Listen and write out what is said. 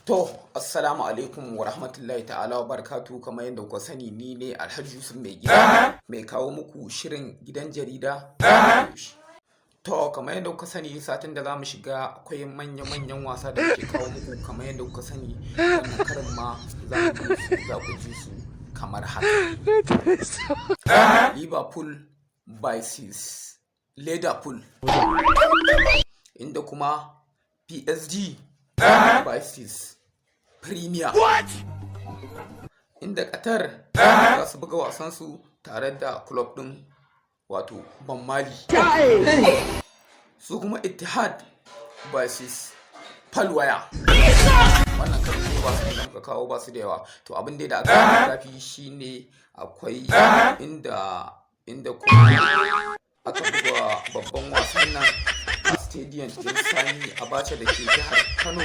To, assalamu alaikum wa rahmatullahi ta'ala wa barakatu. Kamar yadda kuka sani, ni ne Alhaji Yusuf mai gida mai kawo muku shirin gidan jarida. To, kamar yadda kuka sani, satin da za mu shiga akwai manya-manyan wasa da muke kawo muku. Kamar yadda kuka sani, wannan karin ma za mu ji su, za ku ji su kamar haka. Liverpool vs Liverpool, inda kuma PSG vs Premier, inda Qatar za su buga wasansu tare da club din wato Mali, su kuma Ittihad vs Falwaya. Wannan karin ne wasan da muka kawo ba su da yawa. To, abin da aka yi zafi shine akwai inda kuma aka buga babban wasan nan a stadium din Sani Abacha da ke jihar Kano.